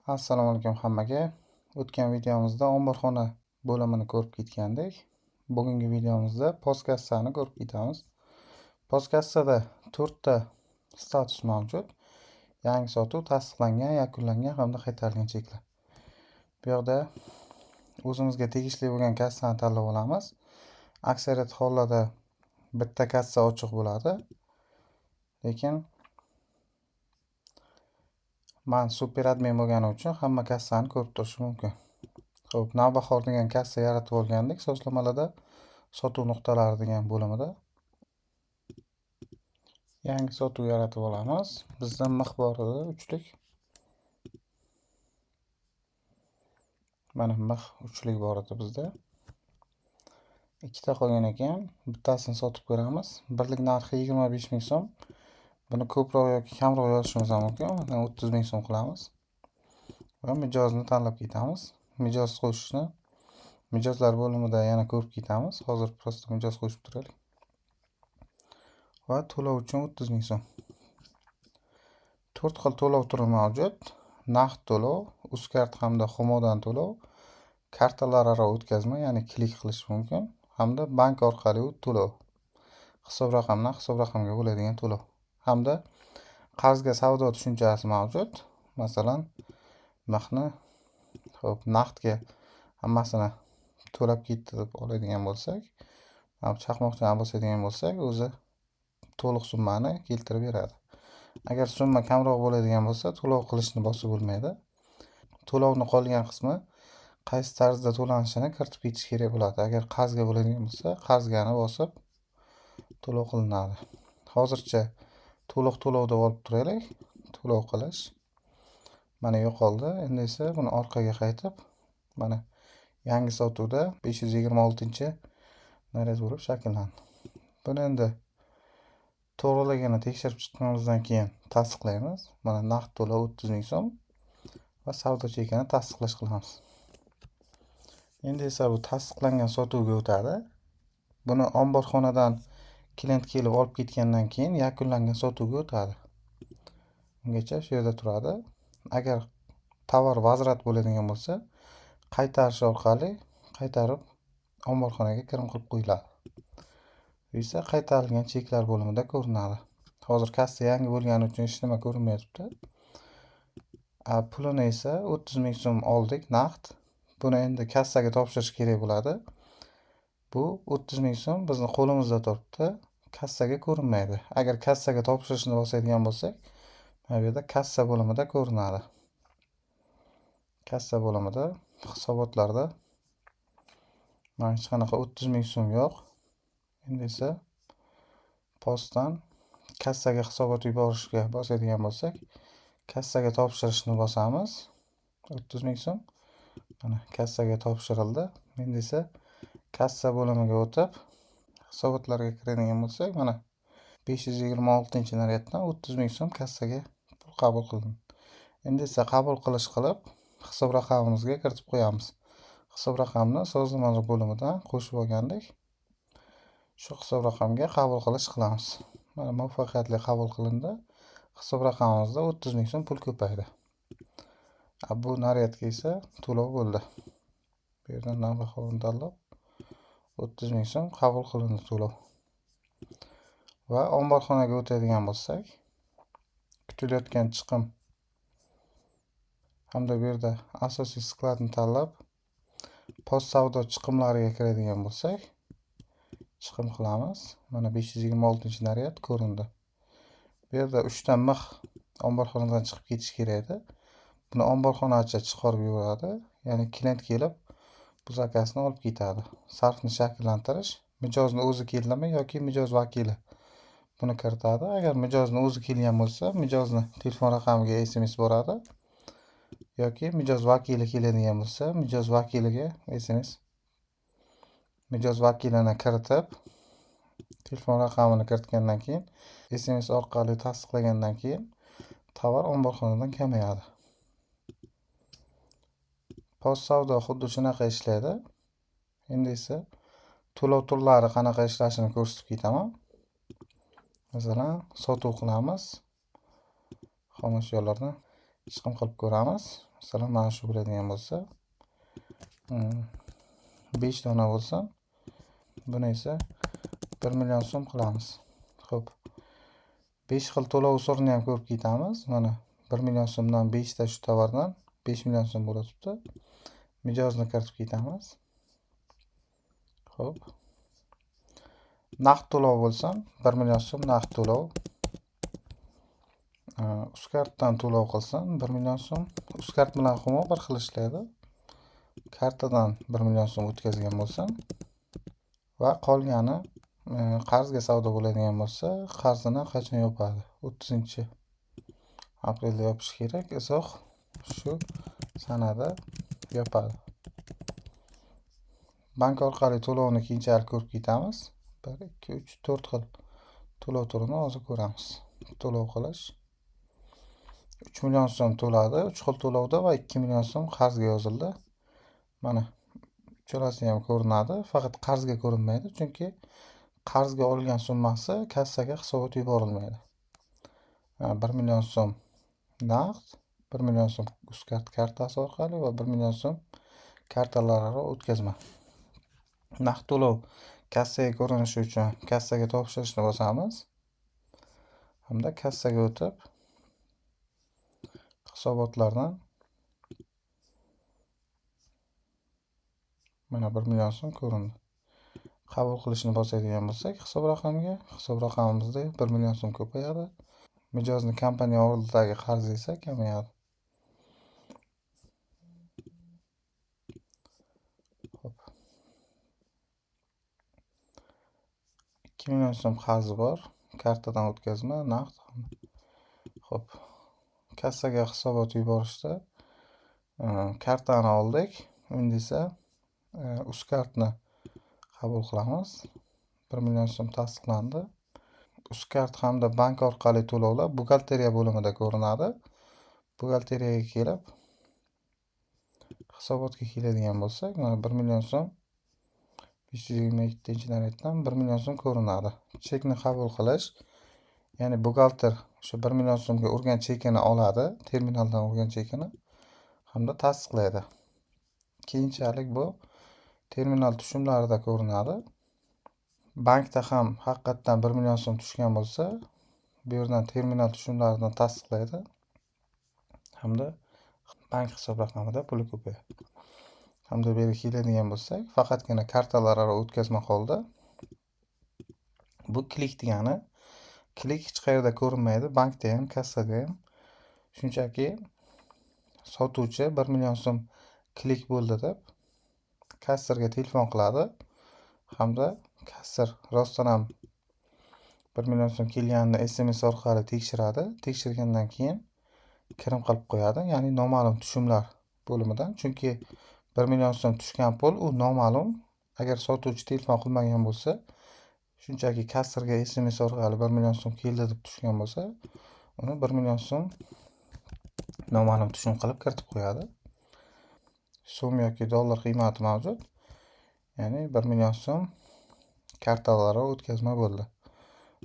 Assalomu alaykum hammaga. O'tgan videomizda omborxona bo'limini ko'rib ketgandik. Bugungi videomizda postkassani ko'rib ketamiz. Postkassada 4 ta status mavjud. Yangi sotuv, tasdiqlangan, yakunlangan hamda qaytarilgan cheklar. Bu yoqda o'zimizga tegishli bo'lgan kassani tanlab olamiz. Aksariyat hollarda bitta kassa ochiq bo'ladi. Lekin man super admin bo'lgani uchun hamma kassani ko'rib turishim mumkin. Xo'p, Navbahor degan kassa yaratib olgandik sozlamalarda, sotuv nuqtalari degan bo'limida. Yangi sotuv yaratib olamiz. Bizda mix bor edi, 3lik. Mana mix 3lik bor edi bizda. 2 ta qolgan ekan. Bittasini sotib ko'ramiz. Birlik narxi 25 ming so'm. Buni ko'proq yoki kamroq yozishimiz ham mumkin. Masalan, 30 ming so'm qilamiz. Va mijozni tanlab ketamiz. Mijoz qo'shishni mijozlar bo'limida yana ko'rib ketamiz. Hozir просто mijoz qo'shib turaylik. Va to'lov uchun 30 ming so'm. 4 xil to'lov turi mavjud. Naqd to'lov, Uzcard hamda Humodan to'lov, kartalararo o'tkazma, ya'ni klik qilish mumkin hamda bank orqali to'lov. Hisob raqamdan hisob raqamga bo'ladigan to'lov. Hamda qarzga savdo tushunchasi mavjud. Masalan, mixni xo'p naqdga hammasini to'lab ketdi deb oladigan bo'lsak, chaqmoqchani bosadigan bo'lsak, o'zi to'liq summani keltirib beradi. Agar summa kamroq bo'ladigan bo'lsa, to'lov qilishni bosib bo'lmaydi. To'lovni qolgan qismi qaysi tarzda to'lanishini kiritib ketish kerak bo'ladi. Agar qarzga bo'ladigan bo'lsa, qarzgani bosib to'lov qilinadi. Hozircha to'liq to'lov deb olib turaylik. To'lov qilish mana yo'qoldi. Endi esa buni orqaga qaytib, mana yangi sotuvda 526-naryad bo'lib shakllandi. Buni endi to'g'riligini tekshirib chiqqanimizdan keyin tasdiqlaymiz. Mana naqd to'lov 30 ming so'm va savdo chekini tasdiqlash qilamiz. Endi esa bu tasdiqlangan sotuvga o'tadi. Buni omborxonadan klient kelib olib ketgandan keyin yakunlangan sotuvga o'tadi. Ungacha shu yerda turadi. Agar tovar vazrat bo'ladigan bo'lsa, qaytarish orqali qaytarib omborxonaga kirim qilib qo'yiladi. Bu esa qaytarilgan cheklar bo'limida ko'rinadi. Hozir kassa yangi bo'lgani uchun hech nima ko'rinmayapti. Pulini esa 30 ming so'm oldik naqd. Buni endi kassaga topshirish kerak bo'ladi. Bu 30 ming so'm bizni qo'limizda turibdi. Kassaga ko'rinmaydi. Agar kassaga topshirishni bosadigan bo'lsak, mana bu yerda kassa bo'limida ko'rinadi. Kassa bo'limida hisobotlarda mana hech qanaqa 30 ming so'm yo'q. Endi esa postdan kassaga hisobot yuborishga bosadigan bo'lsak, kassaga topshirishni bosamiz. 30 ming so'm mana kassaga topshirildi. Endi esa kassa bo'limiga o'tib hisobotlarga kiradigan bo'lsak, mana 526-naryaddan 30 ming so'm kassaga pul qabul qilindi. Endi esa qabul qilish qilib hisob raqamimizga kiritib qo'yamiz. Hisob raqamni sozlamalar bo'limidan qo'shib olgandik. Shu hisob raqamga qabul qilish qilamiz. Mana muvaffaqiyatli qabul qilindi. Hisob raqamimizda 30 ming so'm pul ko'paydi. Bu naryadga esa to'lov bo'ldi. Bu yerdan Navbahorni tanlab 30 ming so'm qabul qilindi to'lov. Va omborxonaga o'tadigan bo'lsak, kutilayotgan chiqim hamda bu yerda asosiy skladni tanlab post savdo chiqimlariga kiradigan bo'lsak, chiqim qilamiz. Mana 526-naryad ko'rindi. Bu yerda 3 ta mix omborxonadan chiqib ketish kerak edi. Buni omborxonachi chiqarib yuboradi. Ya'ni klient kelib bu zakasni olib ketadi. Sarfni shakllantirish mijozni o'zi keldimi yoki mijoz vakili buni kiritadi. Agar mijozni o'zi kelgan bo'lsa, mijozni telefon raqamiga SMS boradi. Yoki mijoz vakili keladigan bo'lsa, mijoz vakiliga SMS, mijoz vakilini kiritib, telefon raqamini kiritgandan keyin SMS orqali tasdiqlagandan keyin tovar omborxonadan kamayadi. Post savdo xuddi shunaqa ishlaydi. Endi esa to'lov turlari qanaqa ishlashini ko'rsatib ketaman. Masalan, sotuv qilamiz. Xomashyolarni Chiqim qilib ko'ramiz. Masalan, mana shu bo'ladigan bo'lsa, 5 dona bo'lsa, buni esa 1 million so'm qilamiz. Xo'p. 5 xil to'lov usulini ham ko'rib ketamiz. Mana 1 million so'mdan 5 ta shu tovardan 5 million so'm bo'lyapti. Mijozni kiritib ketamiz. Xo'p. Naqd to'lov bo'lsa, 1 million so'm naqd to'lov. Uzkartdan to'lov qilsam 1 million so'm. Uzkart bilan Humo bir xil ishlaydi. Kartadan 1 million so'm o'tkazgan bo'lsam va qolgani qarzga savdo bo'ladigan bo'lsa, qarzini qachon yopadi? 30-aprelda yopish kerak. Izoh shu sanada yopadi. Bank orqali to'lovni keyinchalik ko'rib ketamiz. 1, 2, 3, 4 xil to'lov turini hozir ko'ramiz. To'lov qilish 3 million so'm to'ladi 3 xil to'lovda va 2 million so'm qarzga yozildi. Mana uchalasi ham ko'rinadi, faqat qarzga ko'rinmaydi, chunki qarzga olgan summasi kassaga hisobot yuborilmaydi. 1 million so'm naqd, 1 million so'm Uzkart kartasi orqali va 1 million so'm kartalararo o'tkazma. Naqd to'lov kassaga ko'rinishi uchun kassaga topshirishni bosamiz. Hamda kassaga o'tib hisobotlardan mana 1 million so'm ko'rindi. Qabul qilishni bosadigan bo'lsak, hisob raqamiga, hisob raqamimizda 1 million so'm ko'payadi. Mijozni kompaniya oldidagi qarzi esa kamayadi. Xo'p. 2 million so'm qarzi bor. Kartadan o'tkazma, naqd. Xo'p. Kassaga hisobot yuborishda kartani oldik. Endi esa Uzkartni qabul qilamiz. 1 million so'm tasdiqlandi. Uzkart hamda bank orqali to'lovlar buxgalteriya bo'limida ko'rinadi. Buxgalteriyaga kelib hisobotga keladigan bo'lsak, mana 1 million so'm 527-naryaddan 1 million so'm ko'rinadi. Chekni qabul qilish, ya'ni buxgalter o'sha 1 million so'mga urgan chekini oladi, terminaldan urgan chekini hamda tasdiqlaydi. Keyinchalik bu terminal tushumlarida ko'rinadi. Bankda ham haqiqatdan 1 million so'm tushgan bo'lsa, bu yerdan terminal tushumlaridan tasdiqlaydi hamda bank hisob raqamida puli ko'payadi. Hamda bu yerga keladigan bo'lsak, faqatgina kartalararo o'tkazma qoldi. Bu klik degani. Klik hech qayerda ko'rinmaydi, bankda ham, kassada ham. Shunchaki sotuvchi 1 million so'm klik bo'ldi deb kassirga telefon qiladi hamda kassir rostdan ham 1 million so'm kelganini SMS orqali tekshiradi. Tekshirgandan keyin kirim qilib qo'yadi, ya'ni noma'lum tushumlar bo'limidan. Chunki 1 million so'm tushgan pul u noma'lum. Agar sotuvchi telefon qilmagan bo'lsa, shunchaki kassirga SMS orqali 1 million so'm keldi deb tushgan bo'lsa, uni 1 million so'm noma'lum tushum qilib kiritib qo'yadi. So'm yoki dollar qiymati mavjud. Ya'ni 1 million so'm kartalararo o'tkazma bo'ldi.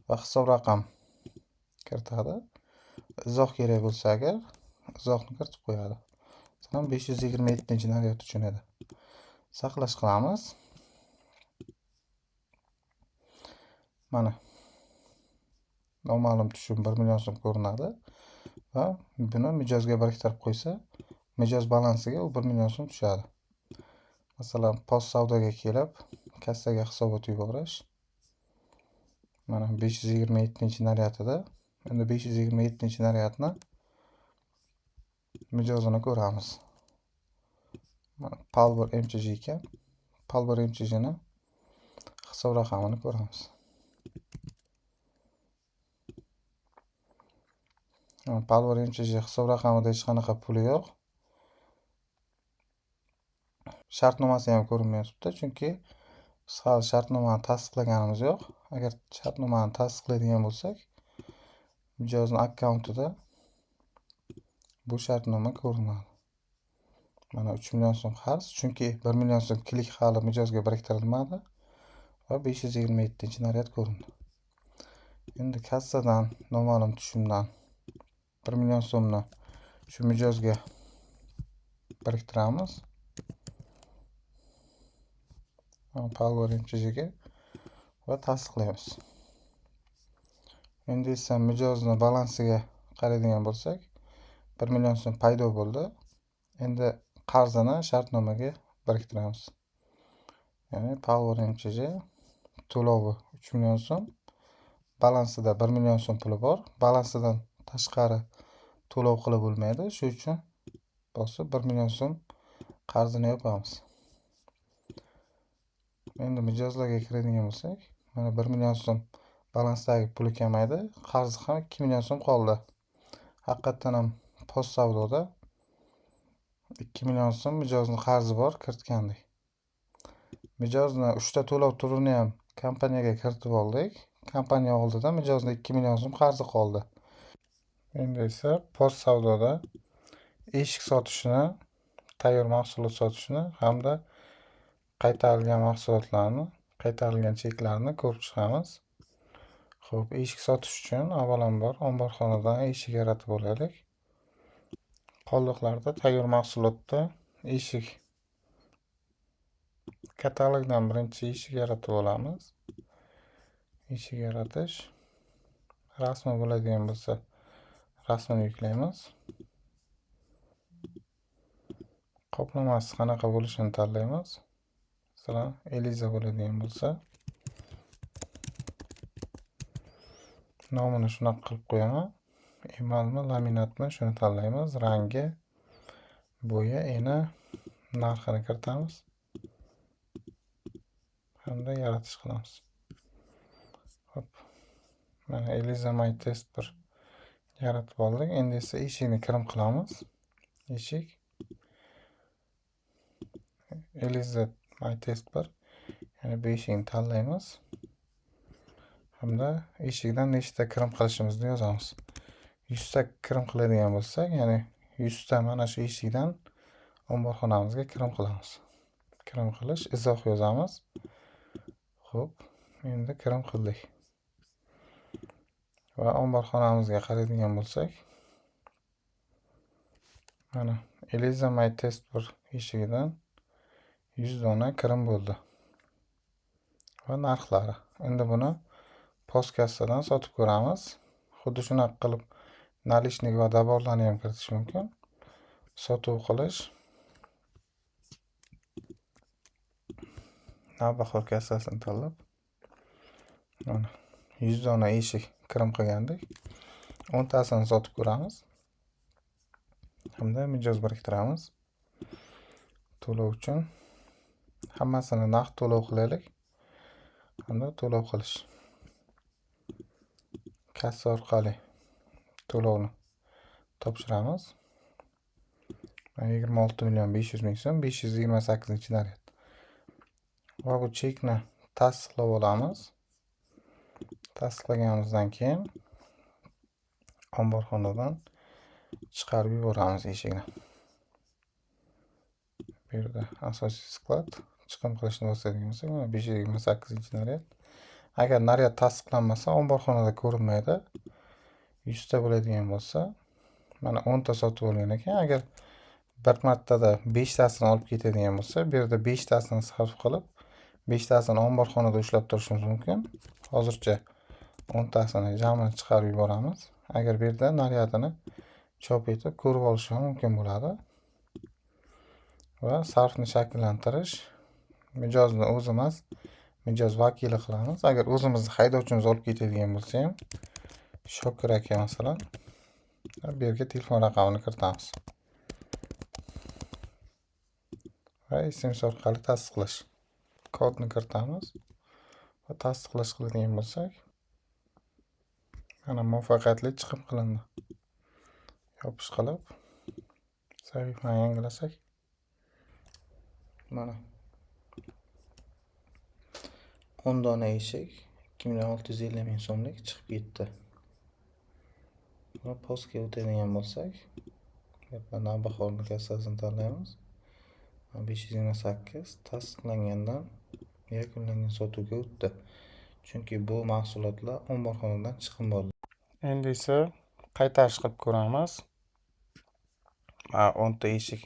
Va hisob raqam kiritadi. Izoh kerak bo'lsa agar izohni kiritib qo'yadi. Masalan, 527-naryad uchun edi. Saqlash qilamiz. Mana noma'lum tushum 1 million so'm ko'rinadi va buni mijozga biriktirib qo'ysa, mijoz balansiga u 1 million so'm tushadi. Masalan, post savdoga kelib, kassaga hisobot yuborish. Mana 527-naryadida. Endi 527-naryadni mijozini ko'ramiz. Mana Palbor MCG ekan. Palbor MCGni hisob raqamini ko'ramiz. Palbor MCG hisob raqamida hech qanaqa puli yo'q. Shartnomasi ham ko'rinmayapti, chunki biz hali shartnomani tasdiqlaganimiz yo'q. Agar shartnomani tasdiqlaydigan bo'lsak, mijozni akkauntida bu shartnoma ko'rinadi. Mana 3 million so'm qarz, chunki 1 million so'm klik hali mijozga biriktirilmadi va 527-naryad ko'rindi. Endi kassadan noma'lum tushumdan 1 million so'mni Shu mijozga biriktiramiz. Palvor MChJga va tasdiqlaymiz. Endi esa mijozni balansiga qaraydigan bo'lsak, 1 million so'm paydo bo'ldi. Endi qarzini shartnomaga biriktiramiz. Ya'ni Palvor MChJ to'lovi 3 million so'm, balansida 1 million so'm puli bor. Balansidan tashqari to'lov qilib bo'lmaydi. Shu uchun bosib 1 million so'm qarzini yopamiz. Endi mijozlarga kiradigan bo'lsak, mana 1 million so'm balansdagi puli kamaydi, qarzi ham 2 million so'm qoldi. Haqiqatdan ham post savdoda 2 million so'm mijozni qarzi bor, kiritgandik. Mijozni 3 ta to'lov turini ham kompaniyaga kiritib oldik. Kompaniya oldida mijozni 2 million so'm qarzi qoldi. Endi esa post savdoda eshik sotishni, tayyor mahsulot sotishni hamda qaytarilgan mahsulotlarni, qaytarilgan cheklarni ko'rib chiqamiz. Xo'p, eshik sotish uchun avvalambor omborxonadan eshik yaratib olaylik. Qoldiqlarda tayyor mahsulotda eshik katalogdan birinchi eshik yaratib olamiz. Eshik yaratish rasmi bo'ladigan bo'lsa, rasmini yuklaymiz. Qoplamasi qanaqa bo'lishini tanlaymiz. Masalan, Eliza bo'ladigan bo'lsa, nomini shunaqa qilib qo'yaman. Emalmi, laminatmi, shuni tanlaymiz. Rangi, bo'yi, eni, narxini kiritamiz. Hamda yaratish qilamiz. Hop. Mana Eliza My Test 1 yaratib oldik. Endi esa eshikni kirim qilamiz. Eshik Eliza My Test 1, ya'ni bu eshikni tanlaymiz. Hamda eshikdan nechta kirim qilishimizni yozamiz. 100 ta kirim qiladigan bo'lsak, ya'ni 100 ta mana shu eshikdan omborxonamizga kirim qilamiz. Kirim qilish, izoh yozamiz. Xo'p, endi kirim qildik. Va omborxonamizga qaraydigan bo'lsak, mana Eliza My Test 1 eshigidan 100 dona kirim bo'ldi. Va narxlari. Endi buni post kassadan sotib ko'ramiz. Xuddi shunaqa qilib наличник va doborlarni ham kiritish mumkin. Sotuv qilish. Navbahor kassasini tanlab, mana 100 dona eshik kirim qilgandik. 10 tasini sotib ko'ramiz. Hamda mijoz biriktiramiz. To'lov uchun hammasini naqd to'lov qilaylik. Hamda to'lov qilish. Kassa orqali to'lovni topshiramiz. 26 million 500 ming so'm, 528 naryad. Va bu chekni tasdiqlab olamiz. Tasdiqlaganimizdan keyin omborxonadan chiqarib yuboramiz eshikni. Bu yerda asosiy sklad chiqim qilishni bosadigan bo'lsak, mana 528 naryad. Agar naryad tasdiqlanmasa, omborxonada ko'rinmaydi. 100 ta bo'ladigan bo'lsa, mana 10 ta sotib olgan ekan. Agar bir martada 5 tasini olib ketadigan bo'lsa, bu yerda 5 tasini sarf qilib, 5 tasini omborxonada ushlab turishimiz mumkin. Hozircha 10 tasini jamini chiqarib yuboramiz. Agar bu yerda naryadini chop etib ko'rib olish ham mumkin bo'ladi. Va sarfni shakllantirish mijozni o'zi emas, mijoz vakili qilamiz. Agar o'zimizni haydovchimiz olib ketadigan bo'lsa ham, Shokir aka masalan, bu yerga telefon raqamini kiritamiz. Va SMS orqali tasdiqlash kodni kiritamiz va tasdiqlash qiladigan bo'lsak, mana muvaffaqiyatli chiqim qilindi. Yopish qilib sahifani yangilasak, mana 10 dona eshik 2 million 650 ming so'mlik chiqib ketdi. Va postga o'tadigan bo'lsak, Navbahorni kassasini tanlaymiz. 528 tasdiqlangandan yakunlangan sotuvga o'tdi. Chunki bu mahsulotlar omborxonadan chiqim bo'ldi. Endi esa qaytarish qilib ko'ramiz. 10 ta eshik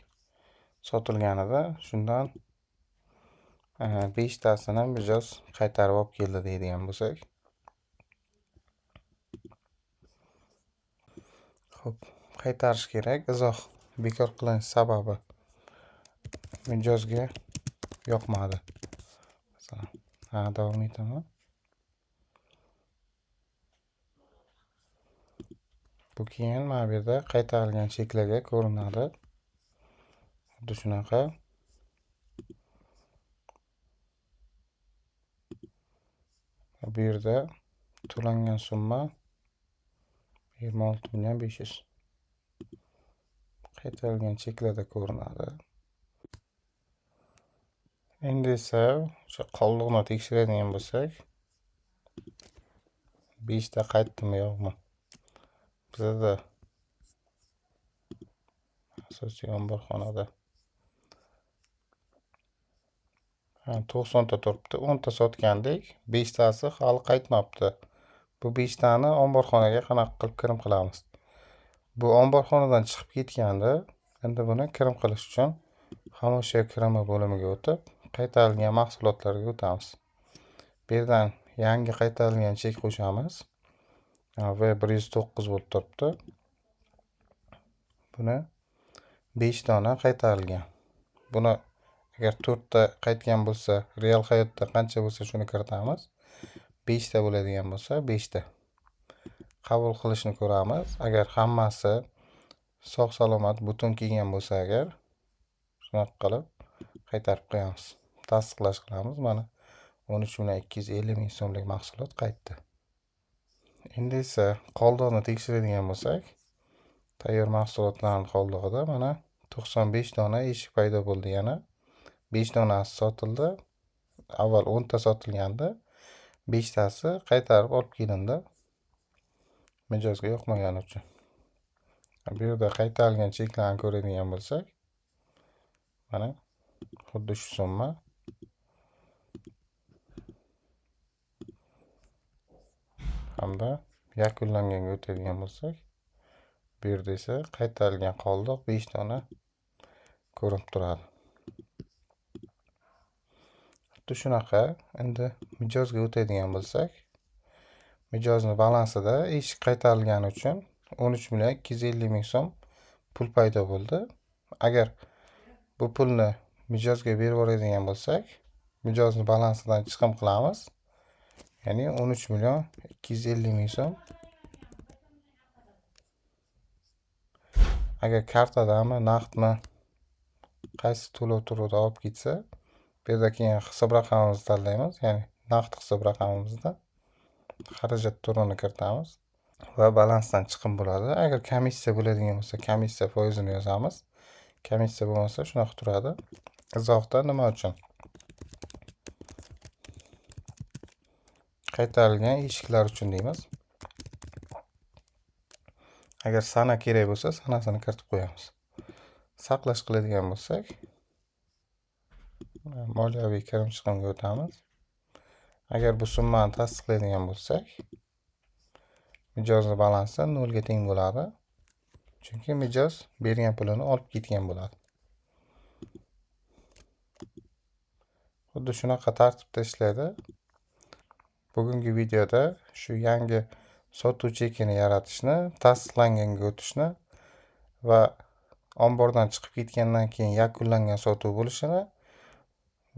sotilganida shundan 5 tasini mijoz qaytarib olib keldi deydigan bo'lsak. Xo'p, qaytarish kerak. Izoh bekor qilinish sababi mijozga yoqmadi. Masalan, davom etaman. Bu keyin mana bu yerda qaytarilgan cheklarga ko'rinadi. Xuddi shunaqa. Bu yerda to'langan summa 26 million 500. Qaytarilgan cheklarda ko'rinadi. Endi esa o'sha qoldiqni tekshiradigan bo'lsak, 5 ta qaytdimi yo'qmi? Bizada asosiy omborxonada 90 ta turibdi, 10 ta sotgandik, 5 tasi hali qaytmabdi. Bu 5 tani omborxonaga qanaqa qilib kirim qilamiz? Bu omborxonadan chiqib ketganda, endi buni kirim qilish uchun xomashyo kirimi bo'limiga o'tib, qaytarilgan mahsulotlarga o'tamiz. Bu yerdan yangi qaytarilgan chek qo'shamiz. V109 bo'lib turibdi. Buni 5 dona qaytarilgan. Buni agar 4 ta qaytgan bo'lsa, real hayotda qancha bo'lsa shuni kiritamiz. 5 ta bo'ladigan bo'lsa 5 ta. Qabul qilishni ko'ramiz. Agar hammasi sog' salomat butun kelgan bo'lsa, agar shunaqa qilib qaytarib qo'yamiz. Tasdiqlash qilamiz. Mana 13 million 250 ming so'mlik mahsulot qaytdi. Endi esa qoldiqni tekshiradigan bo'lsak, tayyor mahsulotlarning qoldig'ida mana 95 dona eshik paydo bo'ldi yana. 5 donasi sotildi. Avval 10 ta sotilgandi. 5 tasi qaytarib olib kelindi. Mijozga yoqmagani uchun. Bu yerda qaytarilgan cheklarni ko'radigan bo'lsak, mana xuddi shu summa. Hamda yakunlanganga o'tadigan bo'lsak, bu yerda esa qaytarilgan qoldiq 5 dona ko'rinib turadi. Xuddi shunaqa. Endi mijozga o'tadigan bo'lsak, mijozni balansida eshik qaytarilgani uchun 13 million 250 ming so'm pul paydo bo'ldi. Agar bu pulni mijozga berib yuboradigan bo'lsak, mijozni balansidan chiqim qilamiz. Ya'ni 13 million 250 ming so'm. Agar kartadami, naqdmi, qaysi to'lov turida olib ketsa, bu yerda keyin hisob raqamimizni tanlaymiz, ya'ni naqd hisob raqamimizda xarajat turini kiritamiz va balansdan chiqim bo'ladi. Agar komissiya bo'ladigan bo'lsa, komissiya foizini yozamiz. Komissiya bo'lmasa shunaqa turadi. Izohda nima uchun qaytarilgan eshiklar uchun deymiz. Agar sana kerak bo'lsa, sanasini kiritib qo'yamiz. Saqlash qiladigan bo'lsak, moliyaviy kirim chiqimga o'tamiz. Agar bu summani tasdiqlaydigan bo'lsak, mijozni balansi 0 ga teng bo'ladi. Chunki mijoz bergan pulini olib ketgan bo'ladi. Xuddi shunaqa tartibda ishlaydi. Bugungi videoda shu yangi sotuv chekini yaratishni, tasdiqlanganga o'tishni va ombordan chiqib ketgandan keyin yakunlangan sotuv bo'lishini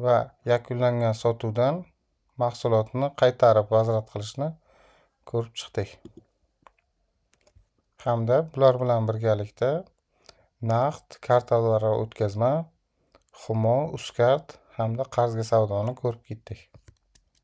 va yakunlangan sotuvdan mahsulotni qaytarib vazrat qilishni ko'rib chiqdik. Hamda bular bilan birgalikda naqd, kartalararo o'tkazma, Humo, Uzcard hamda qarzga savdoni ko'rib ketdik.